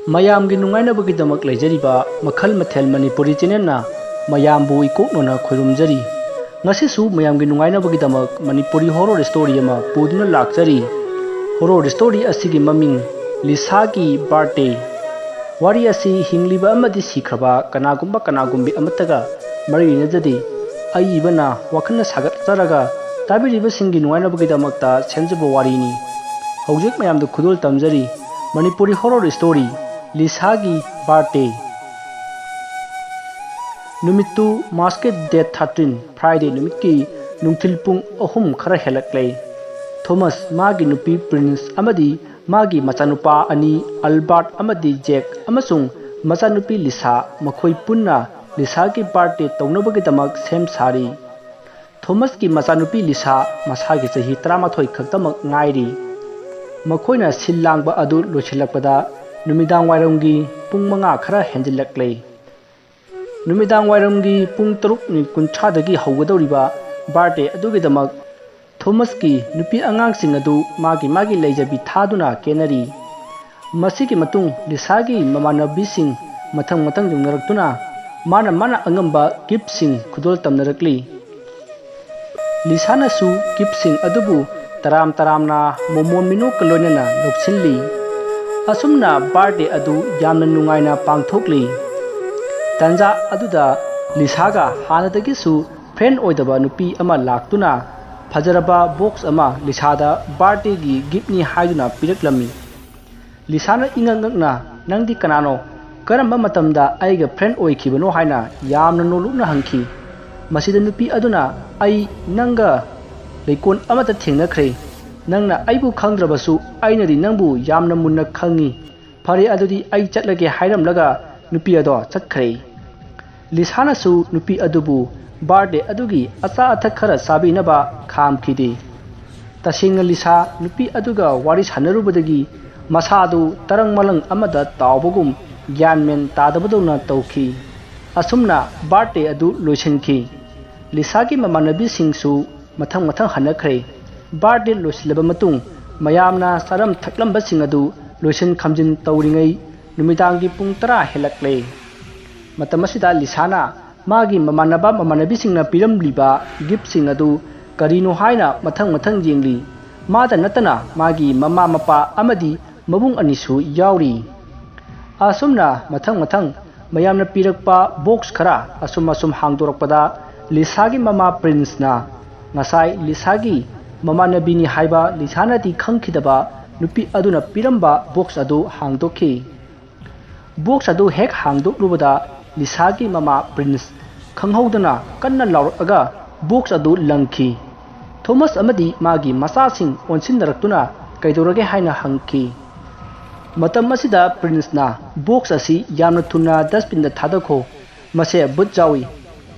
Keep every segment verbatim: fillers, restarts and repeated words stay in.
ꯃꯌꯥꯝꯒꯤ ꯅꯨꯡꯉꯥꯏꯅꯕꯒꯤꯗꯃꯛ ꯂꯩꯖꯔꯤꯕ ꯃꯈꯜ ꯃꯊꯦꯜ ꯃꯅꯤꯄꯨꯔꯤ ꯆꯦꯅꯦꯜꯅ ꯃꯌꯥꯝꯕꯨ ꯏꯀꯣꯛꯅꯅ ꯈꯣꯏꯔꯨꯝꯖꯔꯤ꯫ ꯉꯁꯤꯁꯨ ꯃꯌꯥꯝꯒꯤ ꯅꯨꯡꯉꯥꯏꯅꯕꯒꯤꯗꯃꯛ ꯃꯅꯤꯄꯨꯔꯤ ꯍꯣꯔꯣꯔ ꯁ꯭ꯇꯣꯔꯤ ꯑꯃ ꯄꯨꯗꯨꯅ ꯂꯥꯛꯆꯔꯤ꯫ ꯍꯣꯔꯣꯔ ꯁ꯭ꯇꯣꯔꯤ ꯑꯁꯤꯒꯤ ꯃꯃꯤꯡ ꯂꯤꯁꯥꯒꯤ ꯕꯥꯔꯗꯦ꯫ ꯋꯥꯔꯤ ꯑꯁꯤ ꯍꯤꯡꯂꯤꯕ ꯑꯃꯗꯤ ꯁꯤꯈ꯭ꯔꯕ ꯀꯅꯥꯒꯨꯝꯕ ꯀꯅꯥꯒꯨꯝꯕꯤ ꯑꯃꯠꯇꯒ ꯃꯔꯤ ꯂꯩꯅꯖꯗꯦ꯫ ꯑꯏꯕꯅ ꯋꯥꯈꯜꯅ ꯁꯥꯒꯠꯆꯔꯒ ꯇꯥꯕꯤꯔꯤꯕꯁꯤꯡꯒꯤ ꯅꯨꯡꯉꯥꯏꯅꯕꯒꯤꯗꯃꯛꯇ ꯁꯦꯝꯖꯕ ꯋꯥꯔꯤꯅꯤ꯫ ꯍꯧꯖꯤꯛ ꯃꯌꯥꯝꯗ ꯈꯨꯗꯣꯜ ꯇꯝꯖꯔꯤ ꯃꯅꯤꯄꯨꯔꯤ ꯍꯣꯔꯣꯔ ꯁ꯭ꯇꯣꯔꯤ ꯂꯤꯁꯥꯒꯤ ꯕꯥꯔꯗꯦ꯫ ꯅꯨꯃꯤꯠꯇꯨ ꯃꯥꯔꯆꯀꯤ ꯗꯦꯠ ꯊꯥꯔꯇꯤꯟ, ꯐ꯭ꯔꯥꯏꯗꯦ ꯅꯨꯃꯤꯠꯀꯤ ꯅꯨꯡꯊꯤꯜ ꯄꯨꯡ ꯑꯍꯨꯝ ꯈꯔ ꯍꯦꯜꯂꯛꯂꯦ꯫ ꯊꯣꯃꯁ, ꯃꯥꯒꯤ ꯅꯨꯄꯤ ꯄ꯭ꯔꯤꯟꯁ ꯑꯃꯗꯤ ꯃꯥꯒꯤ ꯃꯆꯥꯅꯨꯄꯥ ꯑꯅꯤ ꯑꯜꯕꯥꯔꯠ ꯑꯃꯗꯤ ꯖꯦꯛ ꯑꯃꯁꯨꯡ ꯃꯆꯥꯅꯨꯄꯤ ꯂꯤꯁꯥ, ꯃꯈꯣꯏ ꯄꯨꯟꯅ ꯂꯤꯁꯥꯒꯤ ꯕꯥꯔꯗꯦ ꯇꯧꯅꯕꯒꯤꯗꯃꯛ ꯁꯦꯝ ꯁꯥꯔꯤ꯫ ꯊꯣꯃꯁꯀꯤ ꯃꯆꯥꯅꯨꯄꯤ ꯂꯤꯁꯥ ꯃꯁꯥꯒꯤ ꯆꯍꯤ ꯇꯔꯥꯃꯥꯊꯣꯏ ꯈꯛꯇꯃꯛ ꯉꯥꯏꯔꯤ꯫ ꯃꯈꯣꯏꯅ ꯁꯤꯜ ꯂꯥꯡꯕ ꯑꯗꯨ ꯂꯣꯏꯁꯤꯜꯂꯛꯄꯗ ꯅꯨꯃꯤꯗꯥꯡ ꯋꯥꯏꯔꯝꯒꯤ ꯄꯨꯡ ꯃꯉꯥ ꯈꯔ ꯍꯦꯟꯖꯤꯜꯂꯛꯂꯦ꯫ ꯅꯨꯃꯤꯗꯥꯡ ꯋꯥꯏꯔꯝꯒꯤ ꯄꯨꯡ ꯇꯔꯨꯛ ꯃꯤꯅꯤꯠ ꯀꯨꯟꯊ꯭ꯔꯥꯗꯒꯤ ꯍꯧꯒꯗꯧꯔꯤꯕ ꯕꯥꯔꯗꯦ ꯑꯗꯨꯒꯤꯗꯃꯛ ꯊꯣꯃꯁꯀꯤ ꯅꯨꯄꯤ ꯑꯉꯥꯡꯁꯤꯡ ꯑꯗꯨ ꯃꯥꯒꯤ ꯃꯥꯒꯤ ꯂꯩꯖꯕꯤ ꯊꯥꯗꯨꯅ ꯀꯦꯅꯔꯤ꯫ ꯃꯁꯤꯒꯤ ꯃꯇꯨꯡ ꯂꯤꯁꯥꯒꯤ ꯃꯃꯥꯟꯅꯕꯤꯁꯤꯡ ꯃꯊꯪ ꯃꯊꯪ ꯌꯧꯅꯔꯛꯇꯨꯅ ꯃꯥꯅ ꯃꯥꯅ ꯑꯉꯝꯕ ꯒꯤꯐꯁꯤꯡ ꯈꯨꯗꯣꯜ ꯇꯝꯅꯔꯛꯂꯤ꯫ ꯂꯤꯁꯥꯅꯁꯨ ꯒꯤꯐꯁꯤꯡ ꯑꯗꯨꯕꯨ ꯇꯔꯥꯝ ꯇꯔꯥꯝꯅ ꯃꯣꯃꯣꯟ ꯃꯤꯅꯣꯛꯀ ꯂꯣꯏꯅꯅ ꯂꯧꯁꯤꯜꯂꯤ꯫ ꯑꯁꯨꯝꯅ ꯕꯥꯔꯗꯦ ꯑꯗꯨ ꯌꯥꯝꯅ ꯅꯨꯡꯉꯥꯏꯅ ꯄꯥꯡꯊꯣꯛꯂꯤ꯫ ꯇꯥꯟꯖꯥ ꯑꯗꯨꯗ ꯂꯤꯁꯥꯒ ꯍꯥꯟꯅꯗꯒꯤꯁꯨ ꯐ꯭ꯔꯦꯟ ꯑꯣꯏꯗꯕ ꯅꯨꯄꯤ ꯑꯃ ꯂꯥꯛꯇꯨꯅ ꯐꯖꯔꯕ ꯕꯣꯛꯁ ꯑꯃ ꯂꯤꯁꯥꯗ ꯕꯥꯔꯗꯦꯒꯤ ꯒꯤꯐꯅꯤ ꯍꯥꯏꯗꯨꯅ ꯄꯤꯔꯛꯂꯝꯃꯤ꯫ ꯂꯤꯁꯥꯅ ꯏꯉꯛ ꯉꯛꯅ, "ꯅꯪꯗꯤ ꯀꯅꯥꯅꯣ? ꯀꯔꯝꯕ ꯃꯇꯝꯗ ꯑꯩꯒ ꯐ꯭ꯔꯦꯟ ꯑꯣꯏꯈꯤꯕꯅꯣ?" ꯍꯥꯏꯅ ꯌꯥꯝꯅ ꯅꯣꯂꯨꯛꯅ ꯍꯪꯈꯤ꯫ ꯃꯁꯤꯗ ꯅꯨꯄꯤ ꯑꯗꯨꯅ, "ꯑꯩ ꯅꯪꯒ ꯂꯩꯀꯣꯜ ꯑꯃꯗ ꯊꯦꯡꯅꯈ꯭ꯔꯦ꯫ ꯅꯪꯅ ꯑꯩꯕꯨ ꯈꯪꯗ꯭ꯔꯕꯁꯨ ꯑꯩꯅꯗꯤ ꯅꯪꯕꯨ ꯌꯥꯝꯅ ꯃꯨꯟꯅ ꯈꯪꯉꯤ꯫ ꯐꯔꯦ, ꯑꯗꯨꯗꯤ ꯑꯩ ꯆꯠꯂꯒꯦ," ꯍꯥꯏꯔꯝꯂꯒ ꯅꯨꯄꯤ ꯑꯗꯣ ꯆꯠꯈ꯭ꯔꯦ꯫ ꯂꯤꯁꯥꯅꯁꯨ ꯅꯨꯄꯤ ꯑꯗꯨꯕꯨ ꯕꯥꯔꯗꯦ ꯑꯗꯨꯒꯤ ꯑꯆꯥ ꯑꯊꯛ ꯈꯔ ꯆꯥꯕꯤꯅꯕ ꯈꯥꯝꯈꯤꯗꯦ꯫ ꯇꯁꯦꯡꯅ ꯂꯤꯁꯥ ꯅꯨꯄꯤ ꯑꯗꯨꯒ ꯋꯥꯔꯤ ꯁꯥꯟꯅꯔꯨꯕꯗꯒꯤ ꯃꯁꯥꯗꯨ ꯇꯔꯪ ꯃꯂꯪ ꯑꯃꯗ ꯇꯥꯎꯕꯒꯨꯝ ꯒ꯭ꯌꯥꯟ ꯃꯦꯟ ꯇꯥꯗꯕꯗꯧꯅ ꯇꯧꯈꯤ꯫ ꯑꯁꯨꯝꯅ ꯕꯥꯔꯗꯦ ꯑꯗꯨ ꯂꯣꯏꯁꯤꯟꯈꯤ꯫ ꯂꯤꯁꯥꯒꯤ ꯃꯃꯥꯟꯅꯕꯤꯁꯤꯡꯁꯨ ꯃꯊꯪ ꯃꯊꯪ ꯍꯟꯅꯈ꯭ꯔꯦ꯫ ꯕꯥꯔꯗꯦ ꯂꯣꯏꯁꯤꯜꯂꯕ ꯃꯇꯨꯡ ꯃꯌꯥꯝꯅ ꯆꯥꯔꯝ ꯊꯛꯂꯝꯕꯁꯤꯡ ꯑꯗꯨ ꯂꯣꯏꯁꯤꯟ ꯈꯝꯖꯤꯟ ꯇꯧꯔꯤꯉꯩ ꯅꯨꯃꯤꯗꯥꯡꯒꯤ ꯄꯨꯡ ꯇꯔꯥ ꯍꯦꯜꯂꯛꯂꯦ꯫ ꯃꯇꯝ ꯑꯁꯤꯗ ꯂꯤꯁꯥꯅ ꯃꯥꯒꯤ ꯃꯃꯥꯟꯅꯕ ꯃꯃꯥꯟꯅꯕꯤꯁꯤꯡꯅ ꯄꯤꯔꯝꯂꯤꯕ gift ꯁꯤꯡ ꯑꯗꯨ ꯀꯔꯤꯅꯣ ꯍꯥꯏꯅ ꯃꯊꯪ ꯃꯊꯪ ꯌꯦꯡꯂꯤ꯫ ꯃꯥꯗ ꯅꯠꯇꯅ ꯃꯥꯒꯤ ꯃꯃꯥ ꯃꯄꯥ ꯑꯃꯗꯤ ꯃꯕꯨꯡ ꯑꯅꯤꯁꯨ ꯌꯥꯎꯔꯤ꯫ ꯑꯁꯨꯝꯅ ꯃꯊꯪ ꯃꯊꯪ ꯃꯌꯥꯝꯅ ꯄꯤꯔꯛꯄ box ꯈꯔ ꯑꯁꯨꯝ ꯑꯁꯨꯝ ꯍꯥꯡꯗꯣꯔꯛꯄꯗ ꯂꯤꯁꯥꯒꯤ ꯃꯃꯥ ꯄ꯭ꯔꯤꯟꯁꯅ ꯉꯁꯥꯏ ꯂꯤꯁꯥꯒꯤ ꯃꯃꯥꯟꯅꯕꯤꯅꯤ ꯍꯥꯏꯕ ꯂꯤꯁꯥꯅꯗꯤ ꯈꯪꯈꯤꯗꯕ ꯅꯨꯄꯤ ꯑꯗꯨꯅ ꯄꯤꯔꯝꯕ box ꯑꯗꯨ ꯍꯥꯡꯗꯣꯛꯈꯤ꯫ Box ꯑꯗꯨ ꯍꯦꯛ ꯍꯥꯡꯗꯣꯛꯂꯨꯕꯗ ꯂꯤꯁꯥꯒꯤ ꯃꯃꯥ ꯄ꯭ꯔꯤꯟꯁ ꯈꯪꯍꯧꯗꯅ ꯀꯟꯅ ꯂꯥꯎꯔꯛꯂꯒ box ꯑꯗꯨ ꯂꯪꯈꯤ꯫ ꯊꯣꯃꯁ ꯑꯃꯗꯤ ꯃꯥꯒꯤ ꯃꯆꯥꯁꯤꯡ ꯑꯣꯟꯁꯤꯟꯅꯔꯛꯇꯨꯅ ꯀꯩꯗꯧꯔꯒꯦ ꯍꯥꯏꯅ ꯍꯪꯈꯤ꯫ ꯃꯇꯝ ꯑꯁꯤꯗ ꯄ꯭ꯔꯤꯟꯁꯅ box ꯑꯁꯤ ꯌꯥꯝꯅ ꯊꯨꯅ dustbin ꯗ ꯊꯥꯗꯈꯣ, ꯃꯁꯦ ꯕꯨꯠ ꯌꯥꯎꯏ꯫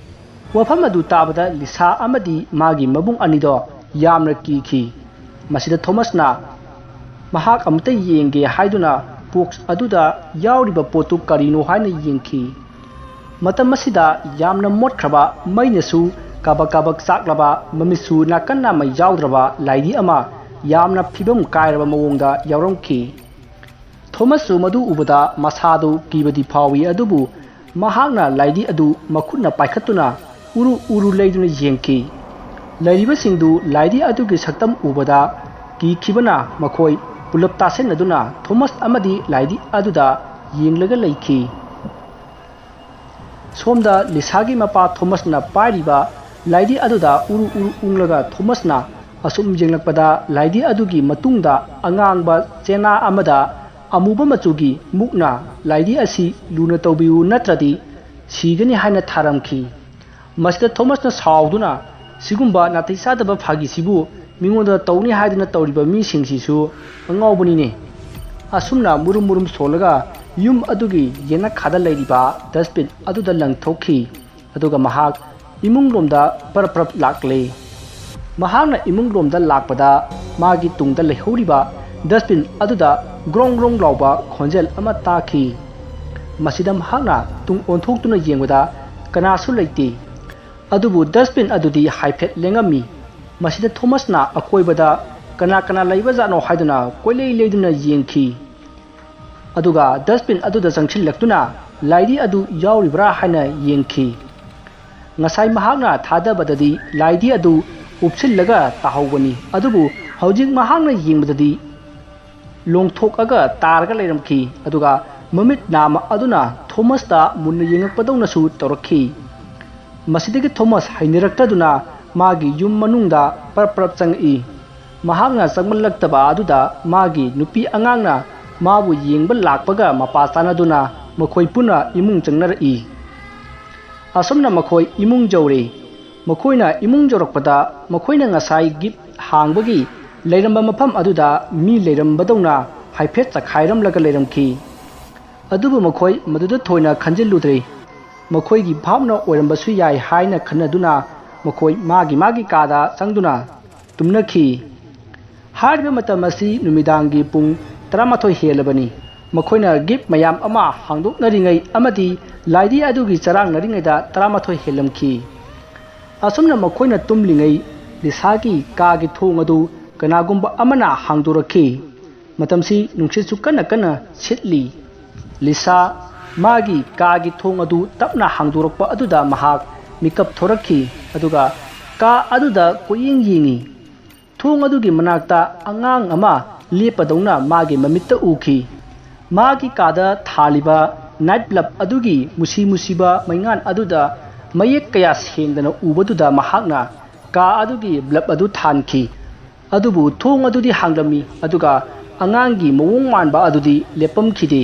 ꯋꯥꯐꯝ ꯑꯗꯨ ꯇꯥꯕꯗ ꯂꯤꯁꯥ ꯑꯃꯗꯤ ꯃꯥꯒꯤ ꯃꯕꯨꯡ ꯑꯅꯤꯗꯣ ꯌꯥꯝꯅ ꯀꯤꯈꯤ꯫ ꯃꯁꯤꯗ ꯊꯣꯃꯁꯅ ꯃꯍꯥꯛ ꯑꯃꯨꯛꯇ ꯌꯦꯡꯒꯦ ꯍꯥꯏꯗꯨꯅ box ꯑꯗꯨꯗ ꯌꯥꯎꯔꯤꯕ ꯄꯣꯠꯇꯨ ꯀꯔꯤꯅꯣ ꯍꯥꯏꯅ ꯌꯦꯡꯈꯤ꯫ ꯃꯇꯝ ꯑꯁꯤꯗ ꯌꯥꯝꯅ ꯃꯣꯠꯈ꯭ꯔꯕ, ꯃꯩꯅꯁꯨ ꯀꯥꯕꯛ ꯀꯥꯕꯛ ꯆꯥꯛꯂꯕ, ꯃꯃꯤꯠꯁꯨ ꯅꯥꯀꯟ ꯅꯥꯝꯃ ꯌꯥꯎꯗ꯭ꯔꯕ ꯂꯥꯏꯔꯤ ꯑꯃ ꯌꯥꯝꯅ ꯐꯤꯕꯝ ꯀꯥꯏꯔꯕ ꯃꯑꯣꯡꯗ ꯌꯥꯎꯔꯝꯈꯤ꯫ ꯊꯣꯃꯁꯁꯨ ꯃꯗꯨ ꯎꯕꯗ ꯃꯁꯥꯗꯨ ꯀꯤꯕꯗꯤ ꯐꯥꯎꯏ, ꯑꯗꯨꯕꯨ ꯃꯍꯥꯛꯅ ꯂꯥꯏꯔꯤ ꯑꯗꯨ ꯃꯈꯨꯠꯅ ꯄꯥꯏꯈꯠꯇꯨꯅ ꯎꯔꯨ ꯎꯔꯨ ꯂꯩꯗꯨꯅ ꯌꯦꯡꯈꯤ꯫ ꯂꯩꯔꯤꯕꯁꯤꯡꯗꯨ ꯂꯥꯏꯔꯤ ꯑꯗꯨꯒꯤ ꯁꯛꯇꯝ ꯎꯕꯗ ꯀꯤꯈꯤꯕꯅ ꯃꯈꯣꯏ ꯄꯨꯂꯞ ꯇꯥꯁꯤꯟꯅꯗꯨꯅ ꯊꯣꯃꯁ ꯑꯃꯗꯤ ꯂꯥꯏꯔꯤ ꯑꯗꯨꯗ ꯌꯦꯡꯂꯒ ꯂꯩꯈꯤ꯫ ꯁꯣꯝꯗ ꯂꯤꯁꯥꯒꯤ ꯃꯄꯥ ꯊꯣꯃꯁꯅ ꯄꯥꯏꯔꯤꯕ ꯂꯥꯏꯔꯤ ꯑꯗꯨꯗ ꯎꯔꯨ ꯎꯔꯨ ꯎꯪꯂꯒ ꯊꯣꯃꯁꯅ ꯑꯁꯨꯝ ꯌꯦꯡꯂꯛꯄꯗ ꯂꯥꯏꯔꯤ ꯑꯗꯨꯒꯤ ꯃꯇꯨꯡꯗ ꯑꯉꯥꯡꯕ ꯆꯦꯅꯥ ꯑꯃꯗ ꯑꯃꯨꯕ ꯃꯆꯨꯒꯤ ꯃꯨꯛꯅ ꯂꯥꯏꯔꯤ ꯑꯁꯤ ꯂꯨꯅ ꯇꯧꯕꯤꯌꯨ ꯅꯠꯇ꯭ꯔꯗꯤ ꯁꯤꯒꯅꯤ ꯍꯥꯏꯅ ꯊꯥꯔꯝꯈꯤ꯫ ꯃꯁꯤꯗ ꯊꯣꯃꯁꯅ ꯁꯥꯎꯗꯨꯅ, "ꯁꯤꯒꯨꯝꯕ ꯅꯥꯇꯩ ꯆꯥꯗꯕ ꯐꯥꯒꯤꯁꯤꯕꯨ ꯃꯤꯉꯣꯟꯗ ꯇꯧꯅꯤ ꯍꯥꯏꯗꯨꯅ ꯇꯧꯔꯤꯕ ꯃꯤꯁꯤꯡꯁꯤꯁꯨ ꯑꯉꯥꯎꯕꯅꯤꯅꯦ꯫" ꯑꯁꯨꯝꯅ ꯃꯨꯔꯨꯝ ꯃꯨꯔꯨꯝ ꯁꯣꯜꯂꯒ ꯌꯨꯝ ꯑꯗꯨꯒꯤ ꯌꯦꯅꯈꯥꯗ ꯂꯩꯔꯤꯕ dustbin ꯑꯗꯨꯗ ꯂꯪꯊꯣꯛꯈꯤ꯫ ꯑꯗꯨꯒ ꯃꯍꯥꯛ ꯏꯃꯨꯡꯂꯣꯝꯗ ꯄꯔꯞ ꯄꯔꯞ ꯂꯥꯛꯂꯦ꯫ ꯃꯍꯥꯛꯅ ꯏꯃꯨꯡꯂꯣꯝꯗ ꯂꯥꯛꯄꯗ ꯃꯥꯒꯤ ꯇꯨꯡꯗ ꯂꯩꯍꯧꯔꯤꯕ dustbin ꯑꯗꯨꯗ ꯒ꯭ꯔꯣꯡ ꯒ꯭ꯔꯣꯡ ꯂꯥꯎꯕ ꯈꯣꯟꯖꯦꯜ ꯑꯃ ꯇꯥꯈꯤ꯫ ꯃꯁꯤꯗ ꯃꯍꯥꯛꯅ ꯇꯨꯡ ꯑꯣꯟꯊꯣꯛꯇꯨꯅ ꯌꯦꯡꯕꯗ ꯀꯅꯥꯁꯨ ꯂꯩꯇꯦ꯫ ꯑꯗꯨꯕꯨ dustbin ꯑꯗꯨꯗꯤ ꯍꯥꯏꯐꯦꯠ ꯂꯦꯡꯉꯝꯃꯤ꯫ ꯃꯁꯤꯗ ꯊꯣꯃꯁꯅ ꯑꯀꯣꯏꯕꯗ ꯀꯅꯥ ꯀꯅꯥ ꯂꯩꯕꯖꯥꯠꯅꯣ ꯍꯥꯏꯗꯨꯅ ꯀꯣꯏꯂꯩ ꯂꯩꯗꯨꯅ ꯌꯦꯡꯈꯤ꯫ ꯑꯗꯨꯒ dustbin ꯑꯗꯨꯗ ꯆꯪꯁꯤꯜꯂꯛꯇꯨꯅ ꯂꯥꯏꯙꯤ ꯑꯗꯨ ꯌꯥꯎꯔꯤꯕ꯭ꯔꯥ ꯍꯥꯏꯅ ꯌꯦꯡꯈꯤ꯫ ꯉꯁꯥꯏ ꯃꯍꯥꯛꯅ ꯊꯥꯗꯕꯗꯗꯤ ꯂꯥꯏꯙꯤ ꯑꯗꯨ ꯎꯞꯁꯤꯜꯂꯒ ꯇꯥꯍꯧꯕꯅꯤ, ꯑꯗꯨꯕꯨ ꯍꯧꯖꯤꯛ ꯃꯍꯥꯛꯅ ꯌꯦꯡꯕꯗꯗꯤ ꯂꯣꯡꯊꯣꯛꯑꯒ ꯇꯥꯔꯒ ꯂꯩꯔꯝꯈꯤ꯫ ꯑꯗꯨꯒ ꯃꯃꯤꯠ ꯅꯥꯝꯃ ꯑꯗꯨꯅ ꯊꯣꯃꯁꯇ ꯃꯨꯟꯅ ꯌꯦꯡꯉꯛꯄꯗꯧꯅꯁꯨ ꯇꯧꯔꯛꯈꯤ꯫ ꯃꯁꯤꯗꯒꯤ ꯊꯣꯃꯁ ꯍꯩꯅꯔꯛꯇꯗꯨꯅ ꯃꯥꯒꯤ ꯌꯨꯝ ꯃꯅꯨꯡꯗ ꯄꯔꯞ ꯄꯔꯞ ꯆꯪꯉꯛꯏ꯫ ꯃꯍꯥꯛꯅ ꯆꯪꯃꯜꯂꯛꯇꯕ ꯑꯗꯨꯗ ꯃꯥꯒꯤ ꯅꯨꯄꯤ ꯑꯉꯥꯡꯅ ꯃꯥꯕꯨ ꯌꯦꯡꯕ ꯂꯥꯛꯄꯒ ꯃꯄꯥ ꯆꯥꯟꯅꯗꯨꯅ ꯃꯈꯣꯏ ꯄꯨꯟꯅ ꯏꯃꯨꯡ ꯆꯪꯅꯔꯛꯏ꯫ ꯑꯁꯨꯝꯅ ꯃꯈꯣꯏ ꯏꯃꯨꯡ ꯌꯧꯔꯦ꯫ ꯃꯈꯣꯏꯅ ꯏꯃꯨꯡ ꯌꯧꯔꯛꯄꯗ ꯃꯈꯣꯏꯅ ꯉꯁꯥꯏ gift ꯍꯥꯡꯕꯒꯤ ꯂꯩꯔꯝꯕ ꯃꯐꯝ ꯑꯗꯨꯗ ꯃꯤ ꯂꯩꯔꯝꯕꯗꯧꯅ ꯍꯥꯏꯐꯦꯠ ꯆꯈꯥꯏꯔꯝꯂꯒ ꯂꯩꯔꯝꯈꯤ꯫ ꯑꯗꯨꯕꯨ ꯃꯈꯣꯏ ꯃꯗꯨꯗ ꯊꯣꯏꯅ ꯈꯟꯖꯤꯜꯂꯨꯗ꯭ꯔꯦ꯫ ꯃꯈꯣꯏꯒꯤ ꯚꯥꯞꯅ ꯑꯣꯏꯔꯝꯕꯁꯨ ꯌꯥꯏ ꯍꯥꯏꯅ ꯈꯟꯅꯗꯨꯅ ꯃꯈꯣꯏ ꯃꯥꯒꯤ ꯃꯥꯒꯤ ꯀꯥꯗ ꯆꯪꯗꯨꯅ ꯇꯨꯝꯅꯈꯤ꯫ ꯍꯥꯏꯔꯤꯕ ꯃꯇꯝ ꯑꯁꯤ ꯅꯨꯃꯤꯗꯥꯡꯒꯤ ꯄꯨꯡ ꯇꯔꯥꯃꯥꯊꯣꯏ ꯍꯦꯜꯂꯕꯅꯤ꯫ ꯃꯈꯣꯏꯅ gift ꯃꯌꯥꯝ ꯑꯃ ꯍꯥꯡꯗꯣꯛꯅꯔꯤꯉꯩ ꯑꯃꯗꯤ ꯂꯥꯏꯙꯤ ꯑꯗꯨꯒꯤ ꯆꯔꯥꯡꯅꯔꯤꯉꯩꯗ ꯇꯔꯥꯃꯥꯊꯣꯏ ꯍꯦꯜꯂꯝꯈꯤ꯫ ꯑꯁꯨꯝꯅ ꯃꯈꯣꯏꯅ ꯇꯨꯝꯂꯤꯉꯩ ꯂꯤꯁꯥꯒꯤ ꯀꯥꯒꯤ ꯊꯣꯡ ꯑꯗꯨ ꯀꯅꯥꯒꯨꯝꯕ ꯑꯃꯅ ꯍꯥꯡꯗꯣꯔꯛꯈꯤ꯫ ꯃꯇꯝꯁꯤ ꯅꯨꯡꯁꯤꯠꯁꯨ ꯀꯟꯅ ꯀꯟꯅ ꯁꯤꯠꯂꯤ꯫ ꯂꯤꯁꯥ ꯃꯥꯒꯤ ꯀꯥꯒꯤ ꯊꯣꯡ ꯑꯗꯨ ꯇꯞꯅ ꯍꯥꯡꯗꯣꯔꯛꯄ ꯑꯗꯨꯗ ꯃꯍꯥꯛ ꯃꯤꯀꯞ ꯊꯣꯔꯛꯈꯤ, ꯑꯗꯨꯒ ꯀꯥ ꯑꯗꯨꯗ ꯀꯣꯏꯌꯦꯡ ꯌꯦꯡꯉꯤ꯫ ꯊꯣꯡ ꯑꯗꯨꯒꯤ ꯃꯅꯥꯛꯇ ꯑꯉꯥꯡ ꯑꯃ ꯂꯦꯞꯄꯗꯧꯅ ꯃꯥꯒꯤ ꯃꯃꯤꯠꯇ ꯎꯈꯤ꯫ ꯃꯥꯒꯤ ꯀꯥꯗ ꯊꯥꯜꯂꯤꯕ night bulb ꯑꯗꯨꯒꯤ ꯃꯨꯁꯤ ꯃꯨꯁꯤꯕ ꯃꯩꯉꯥꯜ ꯑꯗꯨꯗ ꯃꯌꯦꯛ ꯀꯌꯥ ꯁꯦꯡꯗꯅ ꯎꯕꯗꯨꯗ ꯃꯍꯥꯛꯅ ꯀꯥ ꯑꯗꯨꯒꯤ bulb ꯑꯗꯨ ꯊꯥꯟꯈꯤ꯫ ꯑꯗꯨꯕꯨ ꯊꯣꯡ ꯑꯗꯨꯗꯤ ꯍꯥꯡꯂꯝꯃꯤ, ꯑꯗꯨꯒ ꯑꯉꯥꯡꯒꯤ ꯃꯑꯣꯡ ꯃꯥꯟꯕ ꯑꯗꯨꯗꯤ ꯂꯦꯞꯄꯝꯈꯤꯗꯦ꯫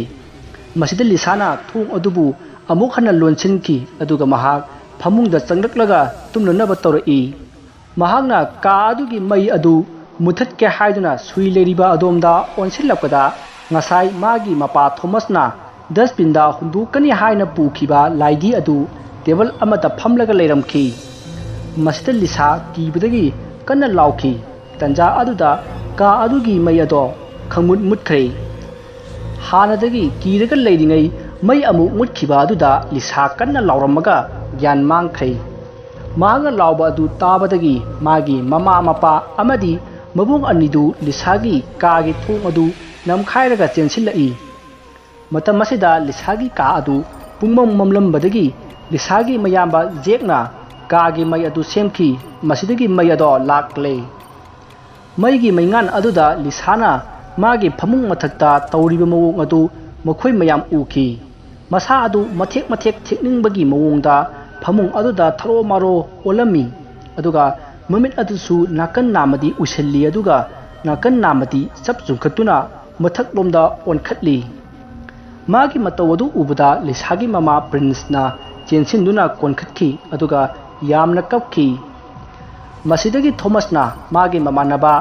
ꯃꯁꯤꯗ ꯂꯤꯁꯥꯅ ꯊꯣꯡ ꯑꯗꯨꯕꯨ ꯑꯃꯨꯛ ꯍꯟꯅ ꯂꯣꯟꯁꯤꯟꯈꯤ, ꯑꯗꯨꯒ ꯃꯍꯥꯛ ꯐꯃꯨꯡꯗ ꯆꯪꯂꯛꯂꯒ ꯇꯨꯝꯅꯅꯕ ꯇꯧꯔꯛꯏ꯫ ꯃꯍꯥꯛꯅ ꯀꯥ ꯑꯗꯨꯒꯤ ꯃꯩ ꯑꯗꯨ ꯃꯨꯊꯠꯀꯦ ꯍꯥꯏꯗꯨꯅ ꯁꯨꯏ ꯂꯩꯔꯤꯕ ꯑꯗꯣꯝꯗ ꯑꯣꯟꯁꯤꯜꯂꯛꯄꯗ, ꯉꯁꯥꯏ ꯃꯥꯒꯤ ꯃꯄꯥ ꯊꯣꯃꯁꯅ dustbinꯗ ꯍꯨꯟꯗꯣꯛꯀꯅꯤ ꯍꯥꯏꯅ ꯄꯨꯈꯤꯕ ꯂꯥꯏꯙꯤ ꯑꯗꯨ table ꯑꯃꯗ ꯐꯝꯂꯒ ꯂꯩꯔꯝꯈꯤ꯫ ꯃꯁꯤꯗ ꯂꯤꯁꯥ ꯀꯤꯕꯗꯒꯤ ꯀꯟꯅ ꯂꯥꯎꯈꯤ꯫ ꯇꯟꯖꯥ ꯑꯗꯨꯗ ꯀꯥ ꯑꯗꯨꯒꯤ ꯃꯩ ꯑꯗꯣ ꯈꯪꯃꯨꯠ ꯃꯨꯠꯈ꯭ꯔꯦ꯫ ꯍꯥꯟꯅꯗꯒꯤ ꯀꯤꯔꯒ ꯂꯩꯔꯤꯉꯩ ꯃꯩ ꯑꯃꯨꯛ ꯃꯨꯠꯈꯤꯕ ꯑꯗꯨꯗ ꯂꯤꯁꯥ ꯀꯟꯅ ꯂꯥꯎꯔꯝꯃꯒ ꯒ꯭ꯌꯥꯟ ꯃꯥꯡꯈ꯭ꯔꯦ꯫ ꯃꯍꯥꯛꯅ ꯂꯥꯎꯕ ꯑꯗꯨ ꯇꯥꯕꯗꯒꯤ ꯃꯥꯒꯤ ꯃꯃꯥ ꯃꯄꯥ ꯑꯃꯗꯤ ꯃꯕꯨꯡ ꯑꯅꯤꯗꯨ ꯂꯤꯁꯥꯒꯤ ꯀꯥꯒꯤ ꯊꯣꯡ ꯑꯗꯨ ꯅꯝꯈꯥꯏꯔꯒ ꯆꯦꯟꯁꯤꯜꯂꯛꯏ꯫ ꯃꯇꯝ ꯑꯁꯤꯗ ꯂꯤꯁꯥꯒꯤ ꯀꯥ ꯑꯗꯨ ꯄꯨꯡꯃꯝ ꯃꯝꯂꯝꯕꯗꯒꯤ ꯂꯤꯁꯥꯒꯤ ꯃꯌꯥꯝꯕ ꯖꯦꯛꯅ ꯀꯥꯒꯤ ꯃꯩ ꯑꯗꯨ ꯁꯦꯝꯈꯤ꯫ ꯃꯁꯤꯗꯒꯤ ꯃꯩ ꯑꯗꯣ ꯂꯥꯛꯂꯦ꯫ ꯃꯩꯒꯤ ꯃꯩꯉꯥꯟ ꯑꯗꯨꯗ ꯂꯤꯁꯥꯅ ꯃꯥꯒꯤ ꯐꯃꯨꯡ ꯃꯊꯛꯇ ꯇꯧꯔꯤꯕ ꯃꯑꯣꯡ ꯑꯗꯨ ꯃꯈꯣꯏ ꯃꯌꯥꯝ ꯎꯈꯤ꯫ ꯃꯁꯥ ꯑꯗꯨ ꯃꯊꯦꯛ ꯃꯊꯦꯛ ꯊꯦꯛꯅꯤꯡꯕꯒꯤ ꯃꯑꯣꯡꯗ ꯐꯃꯨꯡ ꯑꯗꯨꯗ ꯊꯔꯣ ꯃꯥꯔꯣ ꯑꯣꯜꯂꯝꯃꯤ꯫ ꯑꯗꯨꯒ ꯃꯃꯤꯠ ꯑꯗꯨꯁꯨ ꯅꯥꯀꯟ ꯅꯥꯝꯃꯗꯤ ꯎꯏꯁꯤꯜꯂꯤ, ꯑꯗꯨꯒ ꯅꯥꯀꯟ ꯅꯥꯝꯃꯗꯤ ꯆꯞ ꯆꯨꯡꯈꯠꯇꯨꯅ ꯃꯊꯛꯂꯣꯝꯗ ꯑꯣꯟꯈꯠꯂꯤ꯫ ꯃꯥꯒꯤ ꯃꯇꯧ ꯑꯗꯨ ꯎꯕꯗ ꯂꯤꯁꯥꯒꯤ ꯃꯃꯥ ꯄ꯭ꯔꯤꯟꯁꯅ ꯆꯦꯟꯁꯤꯟꯗꯨꯅ ꯀꯣꯟꯈꯠꯈꯤ, ꯑꯗꯨꯒ ꯌꯥꯝꯅ ꯀꯞꯈꯤ꯫ ꯃꯁꯤꯗꯒꯤ ꯊꯣꯃꯁꯅ ꯃꯥꯒꯤ ꯃꯃꯥꯟꯅꯕ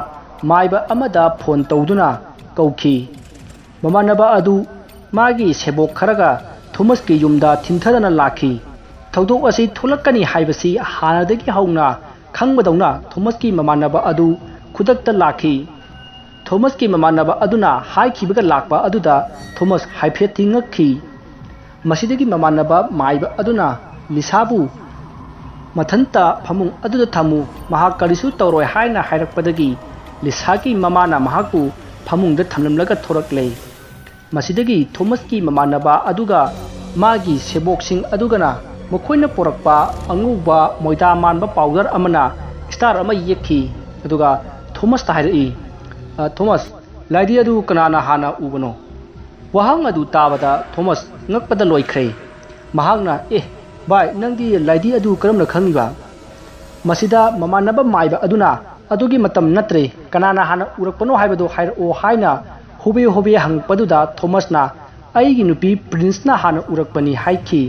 ꯃꯥꯏꯕ ꯑꯃꯗ ꯐꯣꯟ ꯇꯧꯗꯨꯅ ꯀꯧꯈꯤ꯫ ꯃꯃꯥꯟꯅꯕ ꯑꯗꯨ ꯃꯥꯒꯤ ꯁꯦꯕꯣꯛ ꯈꯔꯒ ꯊꯣꯃꯁꯀꯤ ꯌꯨꯝꯗ ꯊꯤꯟꯊꯗꯅ ꯂꯥꯛꯈꯤ꯫ ꯊꯧꯗꯣꯛ ꯑꯁꯤ ꯊꯣꯛꯂꯛꯀꯅꯤ ꯍꯥꯏꯕꯁꯤ ꯍꯥꯟꯅꯗꯒꯤ ꯍꯧꯅ ꯈꯪꯕꯗꯧꯅ ꯊꯣꯃꯁꯀꯤ ꯃꯃꯥꯟꯅꯕ ꯑꯗꯨ ꯈꯨꯗꯛꯇ ꯂꯥꯛꯈꯤ꯫ ꯊꯣꯃꯁꯀꯤ ꯃꯃꯥꯟꯅꯕ ꯑꯗꯨꯅ ꯍꯥꯏꯈꯤꯕꯒ ꯂꯥꯛꯄ ꯑꯗꯨꯗ ꯊꯣꯃꯁ ꯍꯥꯏꯐꯦꯠꯇꯤ ꯉꯛꯈꯤ꯫ ꯃꯁꯤꯗꯒꯤ ꯃꯃꯥꯟꯅꯕ ꯃꯥꯏꯕ ꯑꯗꯨꯅ ꯂꯤꯁꯥꯕꯨ ꯃꯊꯟꯇ ꯐꯃꯨꯡ ꯑꯗꯨꯗ ꯊꯝꯃꯨ, ꯃꯍꯥꯛ ꯀꯔꯤꯁꯨ ꯇꯧꯔꯣꯏ ꯍꯥꯏꯅ ꯍꯥꯏꯔꯛꯄꯗꯒꯤ ꯂꯤꯁꯥꯒꯤ ꯃꯃꯥꯅ ꯃꯍꯥꯛꯄꯨ ꯐꯃꯨꯡꯗ ꯊꯝꯂꯝꯂꯒ ꯊꯣꯔꯛꯂꯦ꯫ ꯃꯁꯤꯗꯒꯤ ꯊꯣꯃꯁꯀꯤ ꯃꯃꯥꯟꯅꯕ ꯑꯗꯨꯒ ꯃꯥꯒꯤ ꯁꯦꯕꯣꯛꯁꯤꯡ ꯑꯗꯨꯒꯅ ꯃꯈꯣꯏꯅ ꯄꯨꯔꯛꯄ ꯑꯉꯧꯕ ꯃꯣꯏꯗꯥ ꯃꯥꯟꯕ ꯄꯥꯎꯗꯔ ꯑꯃꯅ ꯁ꯭ꯇꯥꯔ ꯑꯃ ꯌꯦꯛꯈꯤ꯫ ꯑꯗꯨꯒ ꯊꯣꯃꯁꯇ ꯍꯥꯏꯔꯛꯏ, "ꯑ, ꯊꯣꯃꯁ, ꯂꯥꯏꯙꯤ ꯑꯗꯨ ꯀꯅꯥꯅ ꯍꯥꯟꯅ ꯎꯕꯅꯣ?" ꯋꯥꯍꯪ ꯑꯗꯨ ꯇꯥꯕꯗ ꯊꯣꯃꯁ ꯉꯛꯄꯗ ꯂꯣꯏꯈ꯭ꯔꯦ꯫ ꯃꯍꯥꯛꯅ, "ꯑꯦ, ꯚꯥꯏ, ꯅꯪꯗꯤ ꯂꯥꯏꯙꯤ ꯑꯗꯨ ꯀꯔꯝꯅ ꯈꯪꯂꯤꯕ?" ꯃꯁꯤꯗ ꯃꯃꯥꯟꯅꯕ ꯃꯥꯏꯕ ꯑꯗꯨꯅ, "ꯑꯗꯨꯒꯤ ꯃꯇꯝ ꯅꯠꯇ꯭ꯔꯦ, ꯀꯅꯥꯅ ꯍꯥꯟꯅ ꯎꯔꯛꯄꯅꯣ ꯍꯥꯏꯕꯗꯨ ꯍꯥꯏꯔꯛꯑꯣ" ꯍꯥꯏꯅ ꯍꯣꯕꯦ ꯍꯣꯕꯦ ꯍꯪꯉꯛꯄꯗꯨꯗ ꯊꯣꯃꯁꯅ, "ꯑꯩꯒꯤ ꯅꯨꯄꯤ ꯄ꯭ꯔꯤꯟꯁꯅ ꯍꯥꯟꯅ ꯎꯔꯛꯄꯅꯤ" ꯍꯥꯏꯈꯤ꯫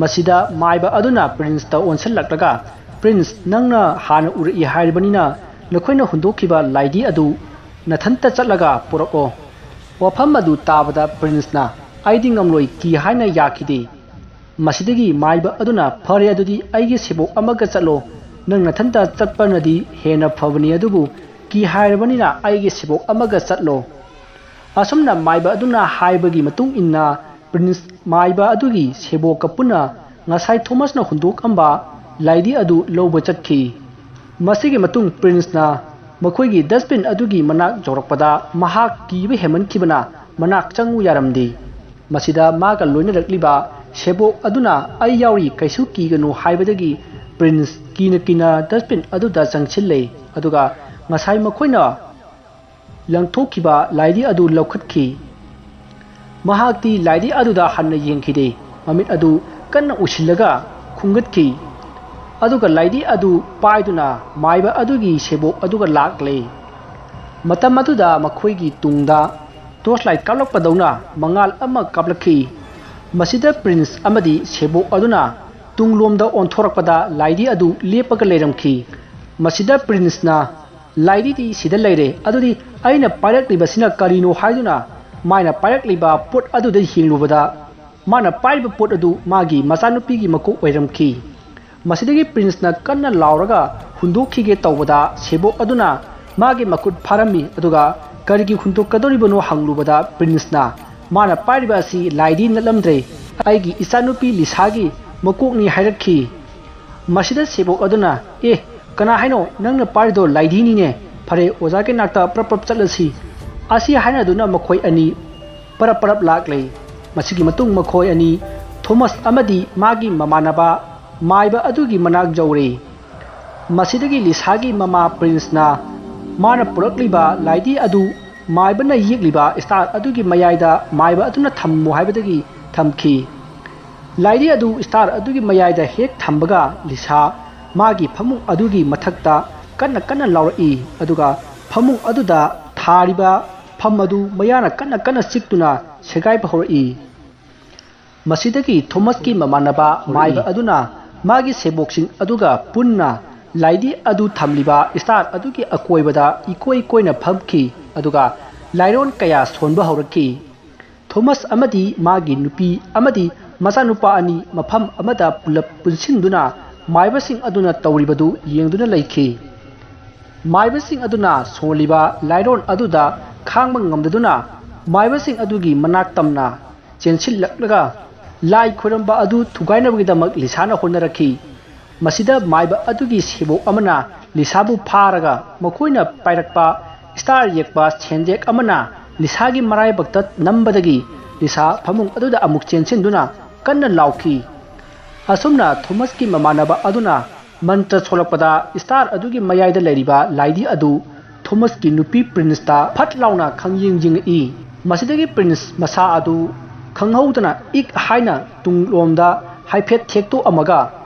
ꯃꯁꯤꯗ ꯃꯥꯏꯕ ꯑꯗꯨꯅ ꯄ꯭ꯔꯤꯟꯁꯇ ꯑꯣꯟꯁꯤꯜꯂꯛꯂꯒ, "ꯄ꯭ꯔꯤꯟꯁ, ꯅꯪꯅ ꯍꯥꯟꯅ ꯎꯔꯛꯏ ꯍꯥꯏꯔꯕꯅꯤꯅ ꯅꯈꯣꯏꯅ ꯍꯨꯟꯗꯣꯛꯈꯤꯕ ꯂꯥꯏꯙꯤ ꯑꯗꯨ ꯅꯊꯟꯇ ꯆꯠꯂꯒ ꯄꯨꯔꯛꯑꯣ꯫" ꯋꯥꯐꯝ ꯑꯗꯨ ꯇꯥꯕꯗ ꯄ꯭ꯔꯤꯟꯁꯅ, "ꯑꯩꯗꯤ ꯉꯝꯂꯣꯏ, ꯀꯤ ꯍꯥꯏꯅ ꯌꯥꯈꯤꯗꯦ꯫" ꯃꯁꯤꯗꯒꯤ ꯃꯥꯏꯕ ꯑꯗꯨꯅ, "ꯐꯔꯦ, ꯑꯗꯨꯗꯤ ꯑꯩꯒꯤ ꯁꯦꯕꯣꯛ ꯑꯃꯒ ꯆꯠꯂꯣ, ꯅꯪ ꯅꯊꯟꯇ ꯆꯠꯄꯅꯗꯤ ꯍꯦꯟꯅ ꯐꯕꯅꯤ, ꯑꯗꯨꯕꯨ ꯀꯤ ꯍꯥꯏꯔꯕꯅꯤꯅ ꯑꯩꯒꯤ ꯁꯦꯕꯣꯛ ꯑꯃꯒ ꯆꯠꯂꯣ꯫" ꯑꯁꯨꯝꯅ ꯃꯥꯏꯕ ꯑꯗꯨꯅ ꯍꯥꯏꯕꯒꯤ ꯃꯇꯨꯡ ꯏꯟꯅ ꯄ꯭ꯔꯤꯟꯁ ꯃꯥꯏꯕ ꯑꯗꯨꯒꯤ ꯁꯦꯕꯣꯛꯀ ꯄꯨꯟꯅ ꯉꯁꯥꯏ ꯊꯣꯃꯁꯅ ꯍꯨꯟꯗꯣꯛꯑꯝꯕ ꯂꯥꯏꯙꯤ ꯑꯗꯨ ꯂꯧꯕ ꯆꯠꯈꯤ꯫ ꯃꯁꯤꯒꯤ ꯃꯇꯨꯡ ꯄ꯭ꯔꯤꯟꯁꯅ ꯃꯈꯣꯏꯒꯤ ꯗꯁꯕꯤꯟ ꯑꯗꯨꯒꯤ ꯃꯅꯥꯛ ꯌꯧꯔꯛꯄꯗ ꯃꯍꯥꯛ ꯀꯤꯕ ꯍꯦꯟꯃꯟꯈꯤꯕꯅ ꯃꯅꯥꯛ ꯆꯪꯉꯨ ꯌꯥꯔꯝꯗꯦ꯫ ꯃꯁꯤꯗ ꯃꯥꯒ ꯂꯣꯏꯅꯔꯛꯂꯤꯕ ꯁꯦꯕꯣꯛ ꯑꯗꯨꯅ "ꯑꯩ ꯌꯥꯎꯔꯤ, ꯀꯩꯁꯨ ꯀꯤꯒꯅꯨ" ꯍꯥꯏꯕꯗꯒꯤ ꯄ꯭ꯔꯤꯟꯁ ꯀꯤꯅ ꯀꯤꯅ ꯗꯁꯕꯤꯟ ꯑꯗꯨꯗ ꯆꯪꯁꯤꯜꯂꯦ꯫ ꯑꯗꯨꯒ ꯉꯁꯥꯏ ꯃꯈꯣꯏꯅ ꯂꯪꯊꯣꯛꯈꯤꯕ ꯂꯥꯏꯙꯤ ꯑꯗꯨ ꯂꯧꯈꯠꯈꯤ꯫ ꯃꯍꯥꯛꯇꯤ ꯂꯥꯏꯙꯤ ꯑꯗꯨꯗ ꯍꯟꯅ ꯌꯦꯡꯈꯤꯗꯦ꯫ ꯃꯃꯤꯠ ꯑꯗꯨ ꯀꯟꯅ ꯎꯏꯁꯤꯜꯂꯒ ꯈꯨꯝꯒꯠꯈꯤ꯫ ꯑꯗꯨꯒ ꯂꯥꯏꯙꯤ ꯑꯗꯨ ꯄꯥꯏꯗꯨꯅ ꯃꯥꯏꯕ ꯑꯗꯨꯒꯤ ꯁꯦꯕꯣꯛ ꯑꯗꯨꯒ ꯂꯥꯛꯂꯦ꯫ ꯃꯇꯝ ꯑꯗꯨꯗ ꯃꯈꯣꯏꯒꯤ ꯇꯨꯡꯗ ꯇꯣꯔꯆ ꯂꯥꯏꯠ ꯀꯥꯞꯂꯛꯄꯗꯧꯅ ꯃꯉꯥꯜ ꯑꯃ ꯀꯥꯞꯂꯛꯈꯤ꯫ ꯃꯁꯤꯗ ꯄ꯭ꯔꯤꯟꯁ ꯑꯃꯗꯤ ꯁꯦꯕꯣꯛ ꯑꯗꯨꯅ ꯇꯨꯡꯂꯣꯝꯗ ꯑꯣꯟꯊꯣꯔꯛꯄꯗ ꯂꯥꯏꯙꯤ ꯑꯗꯨ ꯂꯦꯞꯄꯒ ꯂꯩꯔꯝꯈꯤ꯫ ꯃꯁꯤꯗ ꯄ꯭ꯔꯤꯟꯁꯅ "ꯂꯥꯏꯙꯤꯗꯤ ꯁꯤꯗ ꯂꯩꯔꯦ, ꯑꯗꯨꯗꯤ ꯑꯩꯅ ꯄꯥꯏꯔꯛꯂꯤꯕꯁꯤꯅ ꯀꯔꯤꯅꯣ?" ꯍꯥꯏꯗꯨꯅ ꯃꯥꯅ ꯄꯥꯏꯔꯛꯂꯤꯕ ꯄꯣꯠ ꯑꯗꯨꯗ ꯌꯦꯡꯂꯨꯕꯗ, ꯃꯥꯅ ꯄꯥꯏꯔꯤꯕ ꯄꯣꯠ ꯑꯗꯨ ꯃꯥꯒꯤ ꯃꯆꯥꯅꯨꯄꯤꯒꯤ ꯃꯀꯣꯛ ꯑꯣꯏꯔꯝꯈꯤ꯫ ꯃꯁꯤꯗꯒꯤ ꯄ꯭ꯔꯤꯟꯁꯅ ꯀꯟꯅ ꯂꯥꯎꯔꯒ ꯍꯨꯟꯗꯣꯛꯈꯤꯒꯦ ꯇꯧꯕꯗ, ꯁꯦꯕꯣꯛ ꯑꯗꯨꯅ ꯃꯥꯒꯤ ꯃꯈꯨꯠ ꯐꯥꯔꯝꯃꯤ꯫ ꯑꯗꯨꯒ "ꯀꯔꯤꯒꯤ ꯍꯨꯟꯗꯣꯛꯀꯗꯧꯔꯤꯕꯅꯣ?" ꯍꯪꯂꯨꯕꯗ, ꯄ꯭ꯔꯤꯟꯁꯅ "ꯃꯥꯅ ꯄꯥꯏꯔꯤꯕ ꯑꯁꯤ ꯂꯥꯏꯙꯤ ꯅꯠꯂꯝꯗ꯭ꯔꯦ, ꯑꯩꯒꯤ ꯏꯆꯥꯅꯨꯄꯤ ꯂꯤꯁꯥꯒꯤ ꯃꯀꯣꯛꯅꯤ" ꯍꯥꯏꯔꯛꯈꯤ꯫ ꯃꯁꯤꯗ ꯁꯦꯕꯣꯛ ꯑꯗꯨꯅ, "ꯑꯦ, ꯀꯅꯥ ꯍꯥꯏꯅꯣ? ꯅꯪꯅ ꯄꯥꯏꯔꯤꯗꯣ ꯂꯥꯏꯙꯤꯅꯤꯅꯦ꯫ ꯐꯔꯦ, ꯑꯣꯖꯥꯒꯤ ꯅꯥꯛꯇ ꯄ꯭ꯔꯞ ꯄ꯭ꯔꯞ ꯆꯠꯂꯁꯤ"꯫ ꯑꯁꯤ ꯍꯥꯏꯅꯗꯨꯅ ꯃꯈꯣꯏ ꯑꯅꯤ ꯄꯔꯞ ꯄꯔꯞ ꯂꯥꯛꯂꯦ꯫ ꯃꯁꯤꯒꯤ ꯃꯇꯨꯡ ꯃꯈꯣꯏ ꯑꯅꯤ ꯊꯣꯃꯁ ꯑꯃꯗꯤ ꯃꯥꯒꯤ ꯃꯃꯥꯟꯅꯕ ꯃꯥꯏꯕ ꯑꯗꯨꯒꯤ ꯃꯅꯥꯛ ꯌꯧꯔꯦ꯫ ꯃꯁꯤꯗꯒꯤ ꯂꯤꯁꯥꯒꯤ ꯃꯃꯥ ꯄ꯭ꯔꯤꯟꯁꯅ ꯃꯥꯅ ꯄꯨꯔꯛꯂꯤꯕ ꯂꯥꯏꯙꯤ ꯑꯗꯨ ꯃꯥꯏꯕꯅ ꯌꯦꯛꯂꯤꯕ ꯁ꯭ꯇꯥꯔ ꯑꯗꯨꯒꯤ ꯃꯌꯥꯏꯗ ꯃꯥꯏꯕ ꯑꯗꯨꯅ ꯊꯝꯃꯨ ꯍꯥꯏꯕꯗꯒꯤ ꯊꯝꯈꯤ꯫ ꯂꯥꯏꯙꯤ ꯑꯗꯨ ꯁ꯭ꯇꯥꯔ ꯑꯗꯨꯒꯤ ꯃꯌꯥꯏꯗ ꯍꯦꯛ ꯊꯝꯕꯒ, ꯂꯤꯁꯥ ꯃꯥꯒꯤ ꯐꯃꯨꯡ ꯑꯗꯨꯒꯤ ꯃꯊꯛꯇ ꯀꯟꯅ ꯀꯟꯅ ꯂꯥꯎꯔꯛꯏ꯫ ꯑꯗꯨꯒ ꯐꯃꯨꯡ ꯑꯗꯨꯗ ꯊꯥꯔꯤꯕ ꯐꯝ ꯑꯗꯨ ꯃꯌꯥꯅ ꯀꯟꯅ ꯀꯟꯅ ꯆꯤꯛꯇꯨꯅ ꯁꯦꯒꯥꯏꯕ ꯍꯧꯔꯛꯏ꯫ ꯃꯁꯤꯗꯒꯤ ꯊꯣꯃꯁꯀꯤ ꯃꯃꯥꯟꯅꯕ ꯃꯥꯏꯕ ꯑꯗꯨꯅ ꯃꯥꯒꯤ ꯁꯦꯕꯣꯛꯁꯤꯡ ꯑꯗꯨꯒ ꯄꯨꯟꯅ ꯂꯥꯏꯙꯤ ꯑꯗꯨ ꯊꯝꯂꯤꯕ ꯁ꯭ꯇꯥꯔ ꯑꯗꯨꯒꯤ ꯑꯀꯣꯏꯕꯗ ꯏꯀꯣꯏ ꯀꯣꯏꯅ ꯐꯝꯈꯤ꯫ ꯑꯗꯨꯒ ꯂꯥꯏꯔꯣꯟ ꯀꯌꯥ ꯁꯣꯟꯕ ꯍꯧꯔꯛꯈꯤ꯫ ꯊꯣꯃꯁ ꯑꯃꯗꯤ ꯃꯥꯒꯤ ꯅꯨꯄꯤ ꯑꯃꯗꯤ ꯃꯆꯥꯅꯨꯄꯥ ꯑꯅꯤ ꯃꯐꯝ ꯑꯃꯗ ꯄꯨꯂꯞ ꯄꯨꯟꯁꯤꯟꯗꯨꯅ ꯃꯥꯏꯕꯁꯤꯡ ꯑꯗꯨꯅ ꯇꯧꯔꯤꯕꯗꯨ ꯌꯦꯡꯗꯨꯅ ꯂꯩꯈꯤ꯫ ꯃꯥꯏꯕꯁꯤꯡ ꯑꯗꯨꯅ ꯁꯣꯜꯂꯤꯕ ꯂꯥꯏꯔꯣꯟ ꯑꯗꯨꯗ ꯈꯥꯡꯕ ꯉꯝꯗꯗꯨꯅ, ꯃꯥꯏꯕꯁꯤꯡ ꯑꯗꯨꯒꯤ ꯃꯅꯥꯛ ꯇꯝꯅ ꯆꯦꯟꯁꯤꯜꯂꯛꯂꯒ ꯂꯥꯏ ꯈꯣꯏꯔꯝꯕ ꯑꯗꯨ ꯊꯨꯒꯥꯏꯅꯕꯒꯤꯗꯃꯛ ꯂꯤꯁꯥꯅ ꯍꯣꯠꯅꯔꯛꯈꯤ꯫ ꯃꯁꯤꯗ ꯃꯥꯏꯕ ꯑꯗꯨꯒꯤ ꯁꯦꯕꯣꯛ ꯑꯃꯅ ꯂꯤꯁꯥꯕꯨ ꯐꯥꯔꯒ, ꯃꯈꯣꯏꯅ ꯄꯥꯏꯔꯛꯄ ꯁ꯭ꯇꯥꯔ ꯌꯦꯛꯄ ꯁꯦꯟꯖꯦꯛ ꯑꯃꯅ ꯂꯤꯁꯥꯒꯤ ꯃꯔꯥꯏꯕꯛꯇ ꯅꯝꯕꯗꯒꯤ ꯂꯤꯁꯥ ꯐꯃꯨꯡ ꯑꯗꯨꯗ ꯑꯃꯨꯛ ꯆꯦꯟꯁꯤꯟꯗꯨꯅ ꯀꯟꯅ ꯂꯥꯎꯈꯤ꯫ ꯑꯁꯨꯝꯅ ꯊꯣꯃꯁꯀꯤ ꯃꯃꯥꯟꯅꯕ ꯑꯗꯨꯅ ꯃꯟꯇ꯭ꯔ ꯁꯣꯜꯂꯛꯄꯗ ꯁ꯭ꯇꯥꯔ ꯑꯗꯨꯒꯤ ꯃꯌꯥꯏꯗ ꯂꯩꯔꯤꯕ ꯂꯥꯏꯙꯤ ꯑꯗꯨ ꯊꯣꯃꯁꯀꯤ ꯅꯨꯄꯤ ꯄ꯭ꯔꯤꯟꯁꯇ ꯐꯠ ꯂꯥꯎꯅ ꯈꯪꯌꯦꯡ ꯌꯦꯡꯉꯛꯏ꯫ ꯃꯁꯤꯗꯒꯤ ꯄ꯭ꯔꯤꯟꯁ ꯃꯁꯥ ꯑꯗꯨ ꯈꯪꯍꯧꯗꯅ ꯏꯛ ꯍꯥꯏꯅ ꯇꯨꯡꯂꯣꯝꯗ ꯍꯥꯏꯐꯦꯠ ꯊꯦꯛꯇꯣꯛꯑꯝꯃꯒ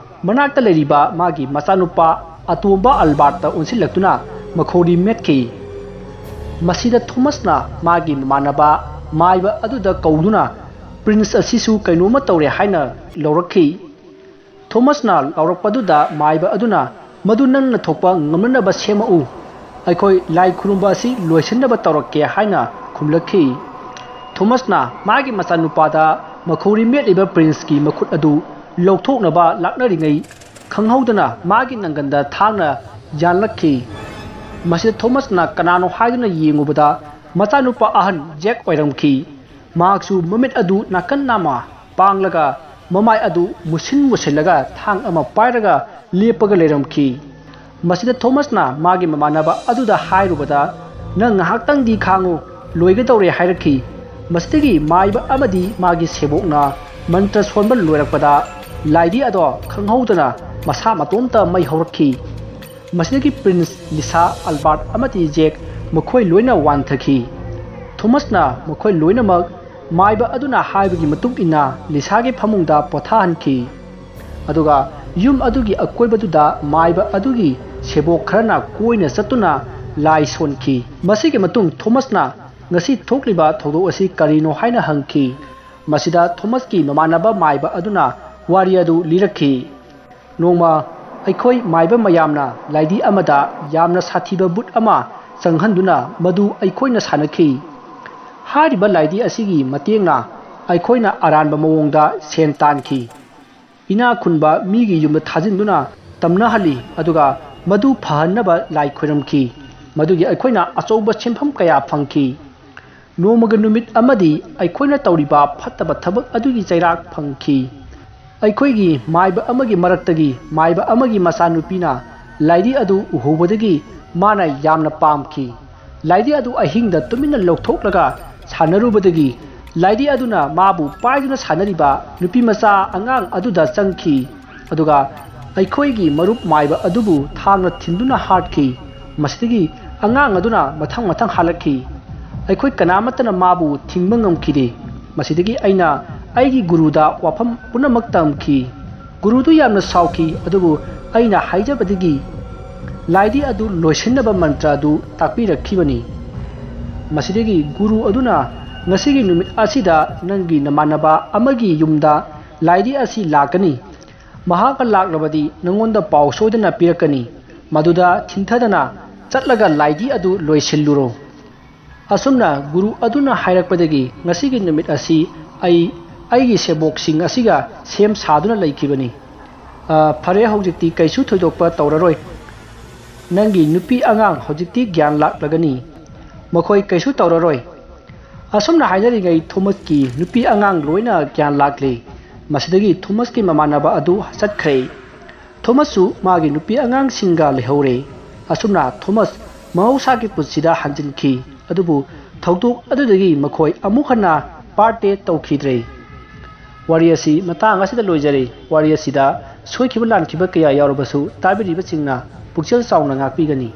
ꯃꯅꯥꯛꯇ ꯂꯩꯔꯤꯕ ꯃꯥꯒꯤ ꯃꯆꯥꯅꯨꯄꯥ ꯑꯇꯣꯝꯕ ꯑꯜꯕꯥꯔꯠꯇ ꯑꯣꯟꯁꯤꯜꯂꯛꯇꯨꯅ ꯃꯈꯧꯔꯤ ꯃꯦꯠꯈꯤ꯫ ꯃꯁꯤꯗ ꯊꯣꯃꯁꯅ ꯃꯥꯒꯤ ꯃꯃꯥꯟꯅꯕ ꯃꯥꯏꯕ ꯑꯗꯨꯗ ꯀꯧꯗꯨꯅ ꯄ꯭ꯔꯤꯟꯁ ꯑꯁꯤꯁꯨ ꯀꯩꯅꯣꯝꯃ ꯇꯧꯔꯦ ꯍꯥꯏꯅ ꯂꯧꯔꯛꯈꯤ꯫ ꯊꯣꯃꯁꯅ ꯂꯥꯎꯔꯛꯄꯗꯨꯗ ꯃꯥꯏꯕ ꯑꯗꯨꯅ, "ꯃꯗꯨ ꯅꯪꯅ ꯊꯣꯛꯄ ꯉꯝꯅꯅꯕ ꯁꯦꯝꯃꯛꯎ꯫ ꯑꯩꯈꯣꯏ ꯂꯥꯏ ꯈꯨꯔꯨꯝꯕ ꯑꯁꯤ ꯂꯣꯏꯁꯤꯟꯅꯕ ꯇꯧꯔꯛꯀꯦ" ꯍꯥꯏꯅ ꯈꯨꯝꯂꯛꯈꯤ꯫ ꯊꯣꯃꯁꯅ ꯃꯥꯒꯤ ꯃꯆꯥꯅꯨꯄꯥꯗ ꯃꯈꯧꯔꯤ ꯃꯦꯠꯂꯤꯕ ꯄ꯭ꯔꯤꯟꯁꯀꯤ ꯃꯈꯨꯠ ꯑꯗꯨ ꯂꯧꯊꯣꯛꯅꯕ ꯂꯥꯛꯅꯔꯤꯉꯩ, ꯈꯪꯍꯧꯗꯅ ꯃꯥꯒꯤ ꯅꯪꯒꯟꯗ ꯊꯥꯡꯅ ꯌꯥꯜꯂꯛꯈꯤ꯫ ꯃꯁꯤꯗ ꯊꯣꯃꯁꯅ ꯀꯅꯥꯅꯣ ꯍꯥꯏꯗꯨꯅ ꯌꯦꯡꯉꯨꯕꯗ, ꯃꯆꯥꯅꯨꯄꯥ ꯑꯍꯟ ꯖꯦꯛ ꯑꯣꯏꯔꯝꯈꯤ꯫ ꯃꯍꯥꯛꯁꯨ ꯃꯃꯤꯠ ꯑꯗꯨ ꯅꯥꯀꯟ ꯅꯥꯝꯃ ꯄꯥꯡꯂꯒ, ꯃꯃꯥꯏ ꯑꯗꯨ ꯃꯨꯁꯤꯟ ꯃꯨꯁꯤꯜꯂꯒ ꯊꯥꯡ ꯑꯃ ꯄꯥꯏꯔꯒ ꯂꯦꯞꯄꯒ ꯂꯩꯔꯝꯈꯤ꯫ ꯃꯁꯤꯗ ꯊꯣꯃꯁꯅ ꯃꯥꯒꯤ ꯃꯃꯥꯟꯅꯕ ꯑꯗꯨꯗ ꯍꯥꯏꯔꯨꯕꯗ, "ꯅꯪ ꯉꯥꯏꯍꯥꯛꯇꯪꯗꯤ ꯈꯥꯡꯉꯨ, ꯂꯣꯏꯒꯗꯧꯔꯦ" ꯍꯥꯏꯔꯛꯈꯤ꯫ ꯃꯁꯤꯗꯒꯤ ꯃꯥꯏꯕ ꯑꯃꯗꯤ ꯃꯥꯒꯤ ꯁꯦꯕꯣꯛꯅ ꯃꯟꯇ꯭ꯔ ꯁꯣꯟꯕ ꯂꯣꯏꯔꯛꯄꯗ, ꯂꯥꯏꯙꯤ ꯑꯗꯣ ꯈꯪꯍꯧꯗꯅ ꯃꯁꯥ ꯃꯇꯣꯝꯇ ꯃꯩ ꯍꯧꯔꯛꯈꯤ꯫ ꯃꯁꯤꯗꯒꯤ ꯄ꯭ꯔꯤꯟꯁ, ꯂꯤꯁꯥ, ꯑꯜꯕꯥꯔꯠ ꯑꯃꯗꯤ ꯖꯦꯛ, ꯃꯈꯣꯏ ꯂꯣꯏꯅ ꯋꯥꯟꯊꯈꯤ꯫ ꯊꯣꯃꯁꯅ ꯃꯈꯣꯏ ꯂꯣꯏꯅꯃꯛ ꯃꯥꯏꯕ ꯑꯗꯨꯅ ꯍꯥꯏꯕꯒꯤ ꯃꯇꯨꯡ ꯏꯟꯅ ꯂꯤꯁꯥꯒꯤ ꯐꯃꯨꯡꯗ ꯄꯣꯊꯥꯍꯟꯈꯤ꯫ ꯑꯗꯨꯒ ꯌꯨꯝ ꯑꯗꯨꯒꯤ ꯑꯀꯣꯏꯕꯗꯨꯗ ꯃꯥꯏꯕ ꯑꯗꯨꯒꯤ ꯁꯦꯕꯣꯛ ꯈꯔꯅ ꯀꯣꯏꯅ ꯆꯠꯇꯨꯅ ꯂꯥꯏ ꯁꯣꯟꯈꯤ꯫ ꯃꯁꯤꯒꯤ ꯃꯇꯨꯡ ꯊꯣꯃꯁꯅ ꯉꯁꯤ ꯊꯣꯛꯂꯤꯕ ꯊꯧꯗꯣꯛ ꯑꯁꯤ ꯀꯔꯤꯅꯣ ꯍꯥꯏꯅ ꯍꯪꯈꯤ꯫ ꯃꯁꯤꯗ ꯊꯣꯃꯁꯀꯤ ꯃꯃꯥꯟꯅꯕ ꯃꯥꯏꯕ ꯑꯗꯨꯅ ꯋꯥꯔꯤ ꯑꯗꯨ ꯂꯤꯔꯛꯈꯤ꯫ ꯅꯣꯡꯃ ꯑꯩꯈꯣꯏ ꯃꯥꯏꯕ ꯃꯌꯥꯝꯅ ꯂꯥꯏꯙꯤ ꯑꯃꯗ ꯌꯥꯝꯅ ꯁꯥꯊꯤꯕ ꯕꯨꯠ ꯑꯃ ꯆꯪꯍꯟꯗꯨꯅ ꯃꯗꯨ ꯑꯩꯈꯣꯏꯅ ꯁꯥꯟꯅꯈꯤ꯫ ꯍꯥꯏꯔꯤꯕ ꯂꯥꯏꯙꯤ ꯑꯁꯤꯒꯤ ꯃꯇꯦꯡꯅ ꯑꯩꯈꯣꯏꯅ ꯑꯔꯥꯟꯕ ꯃꯑꯣꯡꯗ ꯁꯦꯟ ꯇꯥꯟꯈꯤ꯫ ꯏꯅꯥꯛ ꯈꯨꯟꯕ ꯃꯤꯒꯤ ꯌꯨꯝꯗ ꯊꯥꯖꯤꯟꯗꯨꯅ ꯇꯝꯅꯍꯜꯂꯤ, ꯑꯗꯨꯒ ꯃꯗꯨ ꯐꯍꯟꯅꯕ ꯂꯥꯏ ꯈꯣꯏꯔꯝꯈꯤ꯫ ꯃꯗꯨꯒꯤ ꯑꯩꯈꯣꯏꯅ ꯑꯆꯧꯕ ꯁꯦꯟꯐꯝ ꯀꯌꯥ ꯐꯪꯈꯤ꯫ ꯅꯣꯡꯃꯒꯤ ꯅꯨꯃꯤꯠ ꯑꯃꯗꯤ ꯑꯩꯈꯣꯏꯅ ꯇꯧꯔꯤꯕ ꯐꯠꯇꯕ ꯊꯕꯛ ꯑꯗꯨꯒꯤ ꯆꯩꯔꯥꯛ ꯐꯪꯈꯤ꯫ ꯑꯩꯈꯣꯏꯒꯤ ꯃꯥꯏꯕ ꯑꯃꯒꯤ ꯃꯔꯛꯇꯒꯤ ꯃꯥꯏꯕ ꯑꯃꯒꯤ ꯃꯆꯥꯅꯨꯄꯤꯅ ꯂꯥꯏꯙꯤ ꯑꯗꯨ ꯎꯍꯧꯕꯗꯒꯤ ꯃꯥꯅ ꯌꯥꯝꯅ ꯄꯥꯝꯈꯤ꯫ ꯂꯥꯏꯙꯤ ꯑꯗꯨ ꯑꯍꯤꯡꯗ ꯇꯨꯃꯤꯟꯅ ꯂꯧꯊꯣꯛꯂꯒ ꯁꯥꯟꯅꯔꯨꯕꯗꯒꯤ ꯂꯥꯏꯙꯤ ꯑꯗꯨꯅ ꯃꯥꯕꯨ ꯄꯥꯏꯗꯨꯅ ꯁꯥꯟꯅꯔꯤꯕ ꯅꯨꯄꯤ ꯃꯆꯥ ꯑꯉꯥꯡ ꯑꯗꯨꯗ ꯆꯪꯈꯤ, ꯑꯗꯨꯒ ꯑꯩꯈꯣꯏꯒꯤ ꯃꯔꯨꯞ ꯃꯥꯏꯕ ꯑꯗꯨꯕꯨ ꯊꯥꯡꯅ ꯊꯤꯟꯗꯨꯅ ꯍꯥꯠꯈꯤ꯫ ꯃꯁꯤꯗꯒꯤ ꯑꯉꯥꯡ ꯑꯗꯨꯅ ꯃꯊꯪ ꯃꯊꯪ ꯍꯥꯠꯂꯛꯈꯤ꯫ ꯑꯩꯈꯣꯏ ꯀꯅꯥꯃꯠꯇꯅ ꯃꯥꯕꯨ ꯊꯤꯡꯕ ꯉꯝꯈꯤꯗꯦ꯫ ꯃꯁꯤꯗꯒꯤ ꯑꯩꯅ ꯑꯩꯒꯤ ꯒꯨꯔꯨꯗ ꯋꯥꯐꯝ ꯄꯨꯝꯅꯃꯛ ꯇꯝꯈꯤ꯫ ꯒꯨꯔꯨꯗꯨ ꯌꯥꯝꯅ ꯁꯥꯎꯈꯤ, ꯑꯗꯨꯕꯨ ꯑꯩꯅ ꯍꯥꯏꯖꯕꯗꯒꯤ ꯂꯥꯏꯙꯤ ꯑꯗꯨ ꯂꯣꯏꯁꯤꯟꯅꯕ ꯃꯟꯇ꯭ꯔ ꯑꯗꯨ ꯇꯥꯛꯄꯤꯔꯛꯈꯤꯕꯅꯤ꯫ ꯃꯁꯤꯗꯒꯤ ꯒꯨꯔꯨ ꯑꯗꯨꯅ ꯉꯁꯤꯒꯤ ꯅꯨꯃꯤꯠ ꯑꯁꯤꯗ ꯅꯪꯒꯤ ꯅꯃꯥꯟꯅꯕ ꯑꯃꯒꯤ ꯌꯨꯝꯗ ꯂꯥꯏꯙꯤ ꯑꯁꯤ ꯂꯥꯛꯀꯅꯤ꯫ ꯃꯍꯥꯛꯀ ꯂꯥꯛꯂꯕꯗꯤ ꯅꯉꯣꯟꯗ ꯄꯥꯎ ꯁꯣꯏꯗꯅ ꯄꯤꯔꯛꯀꯅꯤ꯫ ꯃꯗꯨꯗ ꯊꯤꯟꯊꯗꯅ ꯆꯠꯂꯒ ꯂꯥꯏꯙꯤ ꯑꯗꯨ ꯂꯣꯏꯁꯤꯜꯂꯨꯔꯣ꯫ ꯑꯁꯨꯝꯅ ꯒꯨꯔꯨ ꯑꯗꯨꯅ ꯍꯥꯏꯔꯛꯄꯗꯒꯤ ꯉꯁꯤꯒꯤ ꯅꯨꯃꯤꯠ ꯑꯁꯤ ꯑꯩ ꯑꯩꯒꯤ ꯁꯦꯕꯣꯛꯁꯤꯡ ꯑꯁꯤꯒ ꯁꯦꯝ ꯁꯥꯗꯨꯅ ꯂꯩꯈꯤꯕꯅꯤ꯫ "ꯑ, ꯐꯔꯦ, ꯍꯧꯖꯤꯛꯇꯤ ꯀꯩꯁꯨ ꯊꯣꯏꯗꯣꯛꯄ ꯇꯧꯔꯔꯣꯏ꯫ ꯅꯪꯒꯤ ꯅꯨꯄꯤ ꯑꯉꯥꯡ ꯍꯧꯖꯤꯛꯇꯤ ꯒ꯭ꯌꯥꯟ ꯂꯥꯛꯂꯒꯅꯤ꯫ ꯃꯈꯣꯏ ꯀꯩꯁꯨ ꯇꯧꯔꯔꯣꯏ"꯫ ꯑꯁꯨꯝꯅ ꯍꯥꯏꯅꯔꯤꯉꯩ ꯊꯣꯃꯁꯀꯤ ꯅꯨꯄꯤ ꯑꯉꯥꯡ ꯂꯣꯏꯅ ꯒ꯭ꯌꯥꯟ ꯂꯥꯛꯂꯦ꯫ ꯃꯁꯤꯗꯒꯤ ꯊꯣꯃꯁꯀꯤ ꯃꯃꯥꯟꯅꯕ ꯑꯗꯨ ꯆꯠꯈ꯭ꯔꯦ꯫ ꯊꯣꯃꯁꯁꯨ ꯃꯥꯒꯤ ꯅꯨꯄꯤ ꯑꯉꯥꯡꯁꯤꯡꯒ ꯂꯩꯍꯧꯔꯦ꯫ ꯑꯁꯨꯝꯅ ꯊꯣꯃꯁ ꯃꯍꯧꯁꯥꯒꯤ ꯄꯨꯟꯁꯤꯗ ꯍꯟꯖꯤꯟꯈꯤ꯫ ꯑꯗꯨꯕꯨ ꯊꯧꯗꯣꯛ ꯑꯗꯨꯗꯒꯤ ꯃꯈꯣꯏ ꯑꯃꯨꯛ ꯍꯟꯅ ꯄꯥꯔꯠ ꯇꯧꯈꯤꯗ꯭ꯔꯦ꯫ ꯋꯥꯔꯤ ꯑꯁꯤ ꯃꯇꯥꯡ ꯑꯁꯤꯗ ꯂꯣꯏꯖꯔꯦ꯫ ꯋꯥꯔꯤ ꯑꯁꯤꯗ ꯁꯣꯏꯈꯤꯕ ꯂꯥꯟꯈꯤꯕ ꯀꯌꯥ ꯌꯥꯎꯔꯕꯁꯨ ꯇꯥꯕꯤꯔꯤꯕꯁꯤꯡꯅ ꯄꯨꯛꯆꯦꯜ ꯆꯥꯎꯅ ꯉꯥꯛꯄꯤꯒꯅꯤ꯫